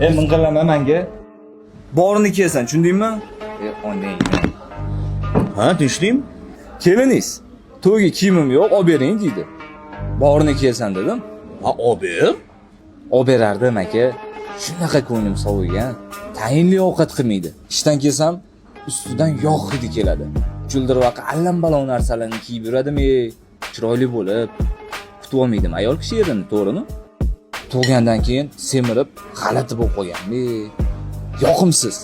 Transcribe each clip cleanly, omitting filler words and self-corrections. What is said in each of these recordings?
Minqillama menga. Borini kiyasan, tushundingmi? Onang. Ha, tinchlikmi? Keliningiz. To'yga kiyimim yo'q, olib bering deydi. Borini kiyasan dedim. Ha, olib ber. Olib berardim aka. Shunaqa ko'nglim sovigan. Tayinli ovqat qilmaydi. Ishdan kelsam, ustidan yog' hidi keladi. Chuldirvaqa allambalo narsalarni kiyib yuradimi? Chiroyli bo'lib kutib olmaydimi ayol kishi erini, to'g'rimi? Tug'gandan keyin semirib, g'alati bo'lib qolgan. Yoqimsiz.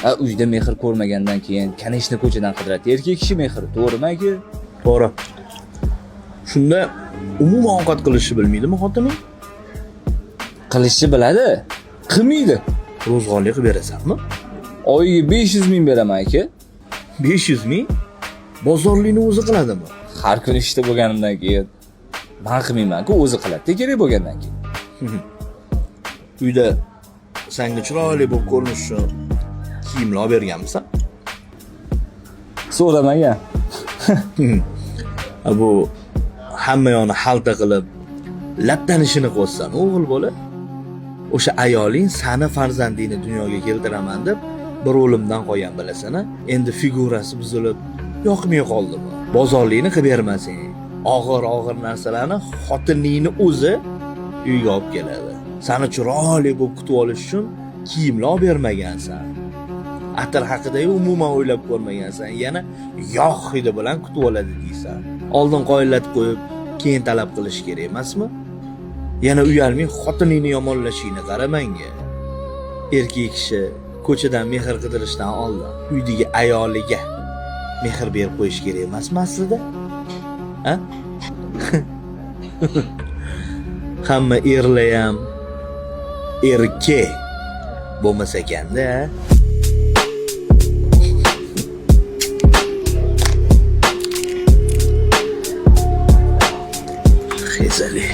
Ha, uyda mehr ko'rmagandan keyin, конечно, ko'chadan qidiradi. Erkak kishi mehri, to'g'rimi aka? To'g'ri. Shunda umuman ovqat qilishni bilmaydimi xotining? Qilishni biladi, qilmaydi. Ro'zg'orlik qilib berasanmi? Oyiga 500 ming beraman aka. 500 ming? Bozorlikni o'zi qiladimi? Har kuni ishda bo'lganimdan keyin man qilmayman-ku, o'zi qiladi. Kerak bo'lgandan keyin. Uyda sanga chiroyli bo'lib ko'rinish uchun kiyimlar olib berganmisan? So'ramagan. Ha, bu hamma yoqni xalta qilib lattanishini qo'shsan, o'g'il bola. O'sha ayoling sani farzandingni dunyoga keltiraman deb bir o'limdan qolgan bilasan a? Endi figurasi buzilib yoqmay qoldi bu. Bozorlikni qilib bermasang, og'ir og'ir narsalarni xotiningni o'zi uyga olib keladi. Sani chiroyli bo'lib kutib olish uchun kiyimlar olib bermagansan. Atir haqida umuman o'ylab ko'rmagansan. Yana yog' hidi bilan kutib oladi deysan. Oldin qoyillatib qo'yib, keyin talab qilish kerak emasmi? Yana uyalmay xotiningni yomonlashingni qara menga. Erkak kishi ko'chadan mehr qidirishdan oldin uydagi ayoliga mehr berib qo'yish kerak emasmi aslida? Ha? Hamma erlar ham erkak bo'lmasa ekanda. Xezali.